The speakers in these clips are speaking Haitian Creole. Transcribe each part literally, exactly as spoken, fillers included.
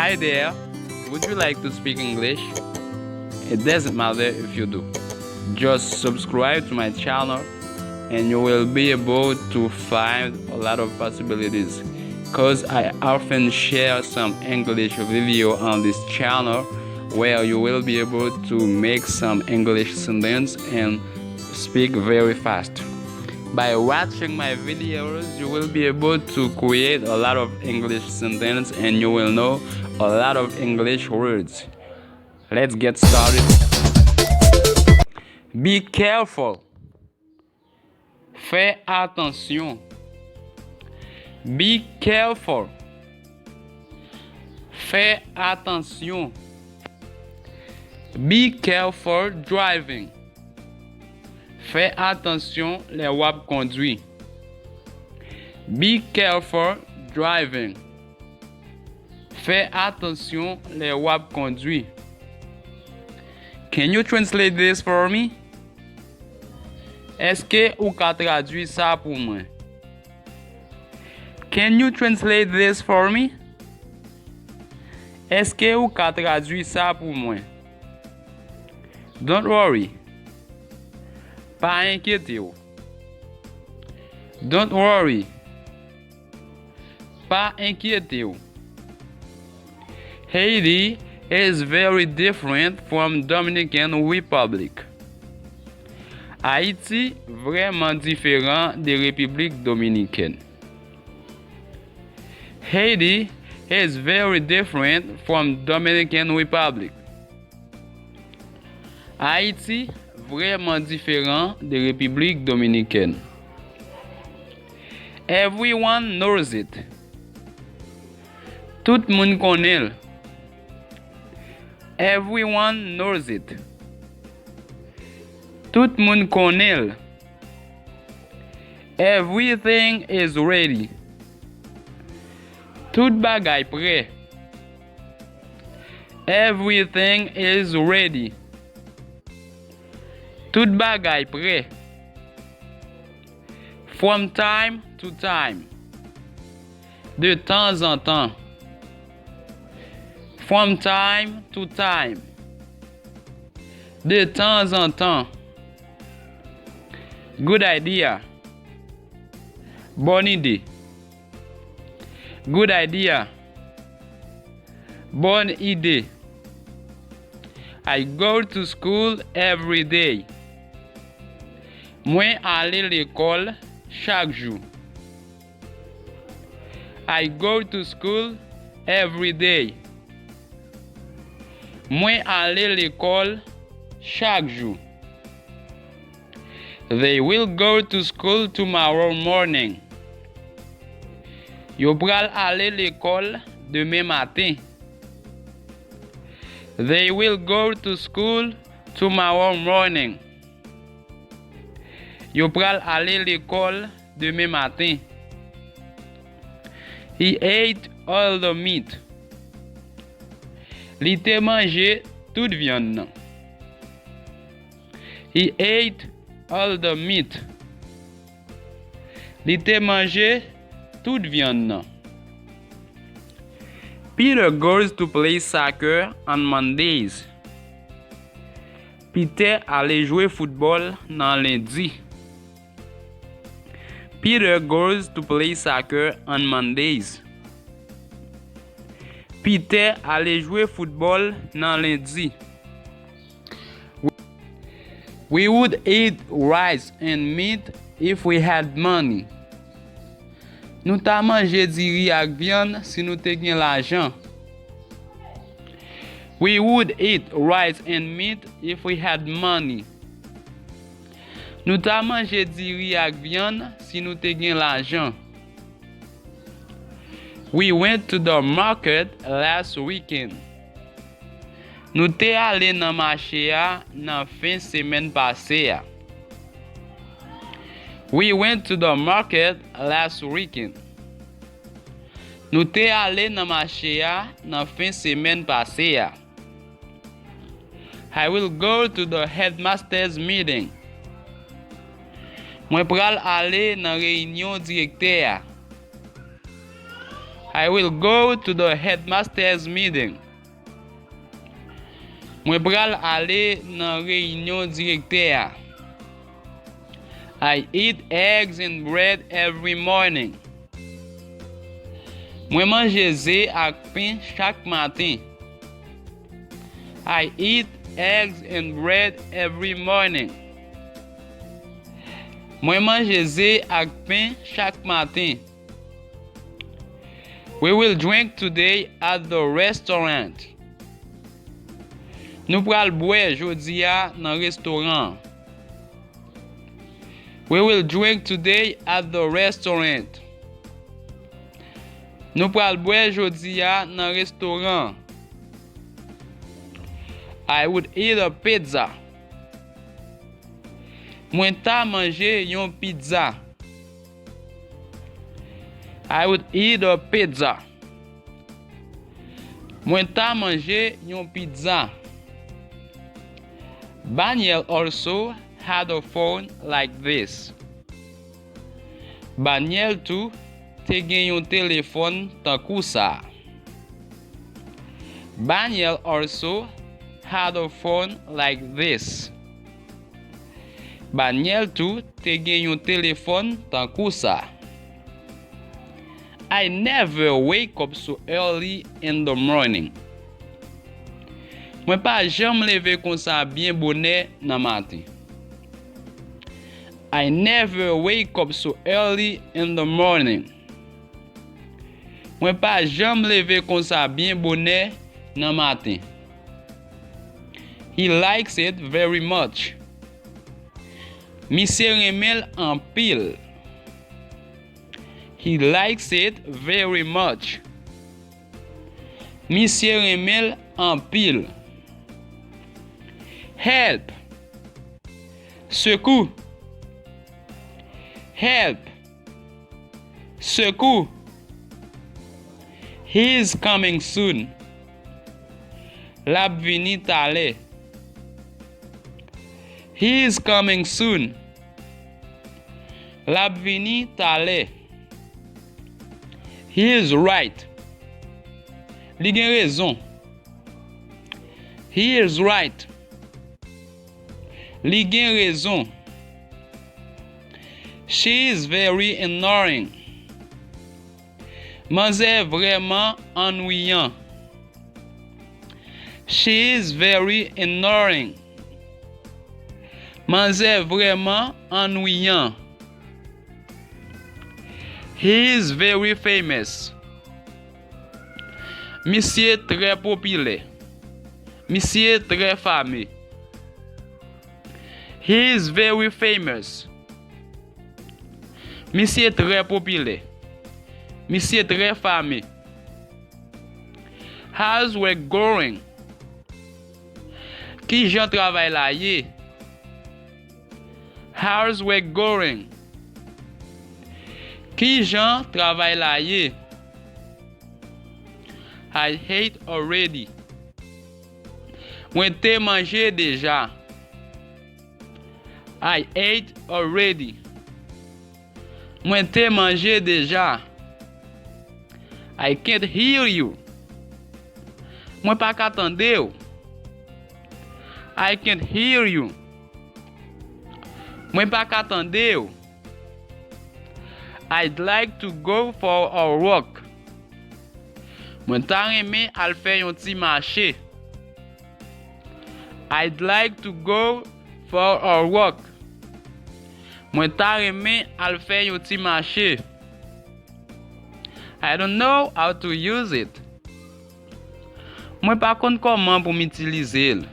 Hi there, would you like to speak English? It doesn't matter if you do. Just subscribe to my channel and you will be able to find a lot of possibilities. Cause I often share some English video on this channel where you will be able to make some English sentence and speak very fast. By watching my videos, you will be able to create a lot of English sentence and you will know a lot of English words. Let's get started. Be careful. Fè atansyon. Be careful. Fè atansyon. Be careful driving. Fè atansyon lè w ap kondwi. Be careful driving. Fè atansyon lè w ap kondwi. Can you translate this for me? Èske ou ka tradui sa pou mwen? Can you translate this for me? Èske ou ka tradui sa pou mwen? Don't worry. Pa enkyete w. Don't worry. Pa enkyete w. Haiti is very different from Dominican Republic. Ayiti vrèman diferan de Repiblik Dominikèn. Haiti is very different from Dominican Republic. Ayiti vrèman diferan de Repiblik Dominikèn. Everyone knows it. Tout moun konnen l. Everyone knows it. Tout moun konnen l. Everything is ready. Tout bagay prè. Everything is ready. Tout bagay prè. From time to time. De tanzantan. From time to time. De tanzantan. Good idea. Bòn ide. Good idea. Bòn ide. I go to school every day. Mwen ale lekòl chak jou. I go to school every day. Mwen ale lekòl chak jou. They will go to school tomorrow morning. Yo pral ale lekòl demen maten. They will go to school tomorrow morning. Yo pral ale lekòl demen maten. He ate all the meat. Li te manje tout vyann nan. He ate all the meat. Li te manje tout vyann nan. Peter goes to play soccer on Mondays. Peter ale jwe foutbòl nan lendi. Peter goes to play soccer on Mondays. Peter ale jwe foutbòl nan lendi. We would eat rice and meat if we had money. Nou ta manje diri ak vyann si nou te gen lajan. We would eat rice and meat if we had money. Nou ta manje diri ak vyann si nou te gen lajan. We went to the market last weekend. Nou te ale nan mache a nan fen semèn pase a. We went to the market last weekend. Nou te ale nan mache a nan fen semèn pase a. I will go to the headmaster's meeting. Mwen pral ale nan reyinyon direktè a. I will go to the headmaster's meeting. Mwen pral ale nan reyinyon direktè a. I eat eggs and bread every morning. Mwen manje ze ak pen chak maten. I eat eggs and bread every morning. Mwen manje ze ak pen chak maten. We will drink today at the restaurant. Nou pral bwè jodi a nan restoran an. We will drink today at the restaurant. Nou pral bwè jodi a nan restoran an. I would eat a pizza. Mwen ta manje yon pizza. I would eat a pizza. Mwen ta manje yon pizza. Baniel also had a phone like this. Baniel tou te gen yon telefòn tankou sa. Baniel also had a phone like this. Baniel tou te gen yon telefòn tankou sa. I never wake up so early in the morning. Mwen pa janm leve konsa byen bonè nan maten. I never wake up so early in the morning. Mwen pa janm leve konsa byen bonè nan maten. He likes it very much. Misye renmen l anpil. He likes it very much. Misye renmen l anpil. Help. Sekou. Help. Sekou. He is coming soon. L ap vini talè. He is coming soon. L ap vini talè. He is right. Li gen rezon. He is right. Li gen rezon. She is very annoying. Manzè vrèman anwiyan. She is very annoying. Manzè vrèman anwiyan. He is very famous. Misye trè popilè. Misye trè fame. He is very famous. Misye trè popilè. Misye trè fame. How's work going? Kijan travay la ye? How's work going? Kijan travay la ye? I ate already. Mwen te manje deja. I ate already. Mwen te manje deja. I can't hear you. Mwen pa ka tande w. I can't hear you. Mwen pa ka tande w. I'd like to go for a walk. Mwen ta renmen al fè yon ti mache. I'd like to go for a walk. Mwen ta renmen al fè yon ti mache. I don't know how to use it. Mwen pa konn kòman pou m itilize l.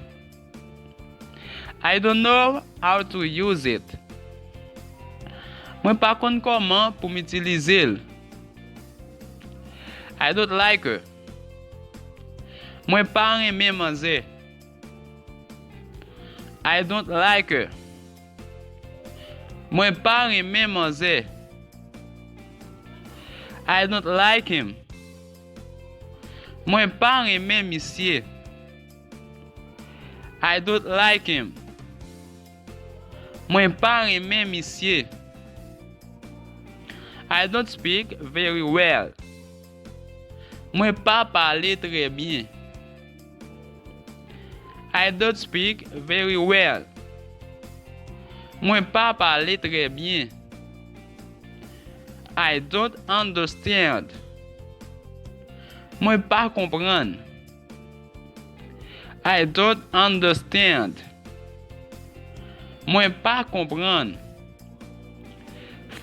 I don't know how to use it. Mwen pa konn kòman pou m itilize l. I don't like her. Mwen pa renmen manzè. I don't like her. Mwen pa renmen manzè. I don't like him. Mwen pa renmen misye. I don't like him. Mwen pa renmen misye. I don't speak very well. Mwen pa pale trè byen. I don't speak very well. Mwen pa pale trè byen. I don't understand. Mwen pa konprann. I don't understand. Mwen pa konprann.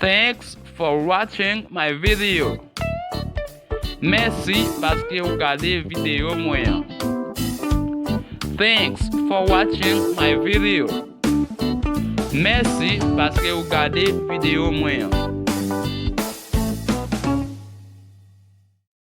Thanks for watching my video. Mèsi paske ou gade videyo mwen an. Thanks for watching my video. Mèsi paske ou gade videyo mwen an.